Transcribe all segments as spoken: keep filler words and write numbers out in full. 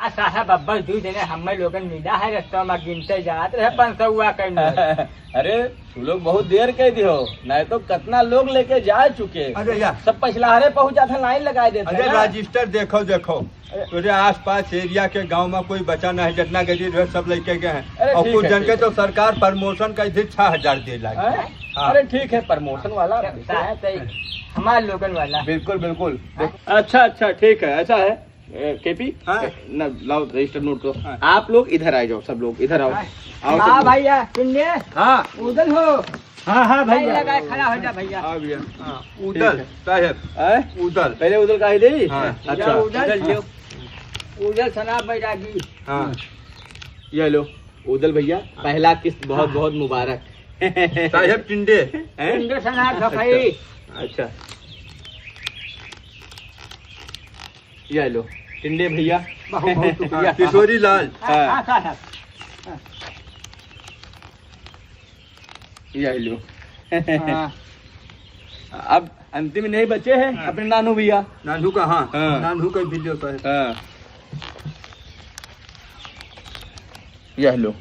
साहब, अब्बल दू जने हम्मे लोगन मिला है, रस्ता में गिनते जात रहे, पाँच सौ हुआ कहीं। अरे, तू लोग बहुत देर कह दियो, नहीं तो कितना लोग लेके जा चुके। अरे यार। सब पछलहरे पहुंच जाते, लाइन लगा देते अरे ना। रजिस्टर देखो, देखो, अरे। तोरे आसपास एरिया के गांव में कोई बचा नहीं, जितना गरीब है सब लेके गए हैं। अरे और ठीक कुछ है, जन के ठीक तो है। सरकार प्रमोशन का इधर छह हजार दे लागे। हैं? हाँ। अरे ठीक है, प्रमोशन वाला। साहब, सही। हमारे लोगन वाला। बिल्कुल, बिल्कुल। अच्छा, अच्छा, ठीक है, ऐसा है। ए, केपी, हाँ। ए, न, लाओ रजिस्टर नोट दो। हाँ। आप लोग इधर आ जाओ, सब लोग इधर आओ। हाँ। आओ हाँ सब लोग। भैया, सुन ले। हाँ। उधर हो। हाँ, हाँ, भैया। लाइन लगा, खड़ा हो जा भैया। हाँ भैया, हाँ, ठीक उदल है। साहब, हैं? उदल। पहले उदल का ही दे? हाँ। अच्छा। उदल, उदल हाँ। लियो। उदल सना बैरागी। हाँ। ये लो, उदल भैया, हाँ। पहला किस्त बहुत, हाँ। बहुत मुबारक। साहब टिंडे। हैं? टिंडे सना अच्छा। धोखाई। अच्छा। ये लो, टिंडे भैया। बहुत, बहुत शुक्रिया। हाँ, किशोरी लाल। हाँ, हाँ। हाँ, साहब। ये लो। हाँ। अब अंतिम नहीं बचे हैं, हाँ। अपने नानू भैया। नानू का, हाँ। हाँ। नानू का भी लो, साहब। हाँ। ये लो,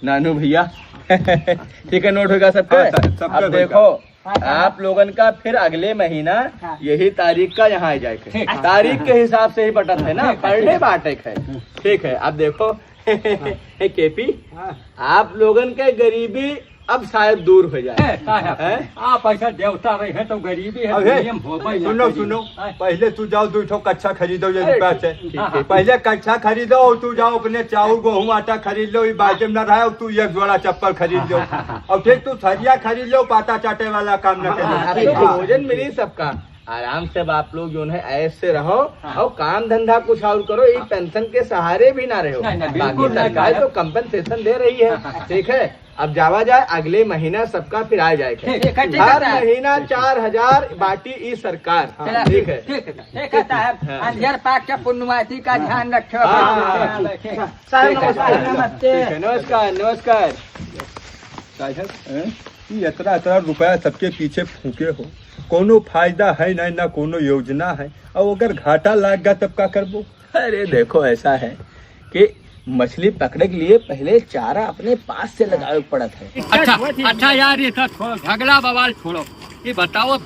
नानू भैया। ठीक है, नोट होगा सबका? हाँ, साहब, सबका अब होगा। देखो, हाँ, हाँ। आप लोगन का फिर अगले महीना हाँ। यही तारीख का यहाँ आ जाए के। ठीक। तारीख के हिसाब से ही बटत है ना, ठीक है, per day ठीक है। बांटे के है। ठीक है, अब देखो, हे केपी, हाँ। आप लोगन के गरीबी अब शायद दूर हो जाए। ए, साहब, हैं? आप ऐसा देवता रहे हैं तो गरीबी है, अब हे, दुनिया में होबे ना सुनो, करी। सुनो, हाँ। पहले तू जाओ दो ठो कच्छा खरीदो ये अरे, रुपया ठीक, से। ठीक, हाँ, ठीक। पहले कच्छा खरीदो और तू जाओ अपने चाउर, गेहूं, आटा खरीद लो, ये बाल्टी में ना रहे और तू एक जोड़ा चप्पल खरीद लो। हाँ, हाँ, हाँ। और फिर तू थरिया खरीद लो, पाता चाटे वाला काम न हाँ, करे। हाँ, हाँ, ठीक, ठीक। भोजन मिली सबका, आराम से अब आप लोग जो है ऐसे रहो हाँ। और काम धंधा कुछ और करो, ये हाँ। पेंशन के सहारे भी ना रहो। नहीं, नहीं, बाकी बिल्कुल नहीं, सरकार साहब। तो compensation दे रही है, हाँ, हाँ, हाँ। ठीक है? अब जावा जाए, अगले महीना सबका फिर आ जाए। ठीक, ठीक है, ठीक है, हर साहब। महीना चार हजार बाटी ई सरकार। चला, ठीक है। ठीक है, ठीक है, साहब। हाँ। अंधियर पाक के पुण्यवासी का ध्यान रखो। हाँ, हाँ, हाँ। ठीक है। साहब, ठीक है, नमस्कार, ठीक है। नमस्ते। ठीक है, नमस्कार, नमस्कार। साहब, हैं? ई इतना, इतना रुपया सबके पीछे फूके हो, कोनो फायदा है नहीं, ना कोनो योजना है, और अगर घाटा लाग गया तब का करबो? अरे देखो, ऐसा है कि मछली पकड़े के लिए पहले चारा अपने पास से लगावे के पड़त है। अच्छा, अच्छा यार, ये सब छोड़ो, झगड़ा बवाल छोड़ो। ये बताओ,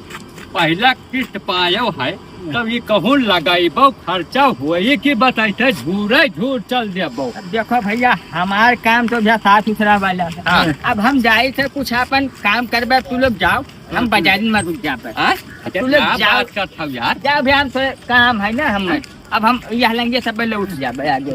पहला किस्त पायो है, तब ये कहूँ लगाइबो, खर्चा होई कि बस ऐसे झूरे झूर चल देबो? अब देखो भैया, हमार काम तो भैया साफ सुथरा वाला है। हाँ। अब हम जाए थे कुछ अपन काम करबे, तू लोग जाओ, हम हम्म। बाजारी में रुक जाबे। हाँ? अच्छा, तू लोग क्या जाओ। बात करत हौ यार? जाओ भैया, हम तो काम है ना हम। हाँ। अब हम यह लंगे सब पहले उठ जाबे आगे।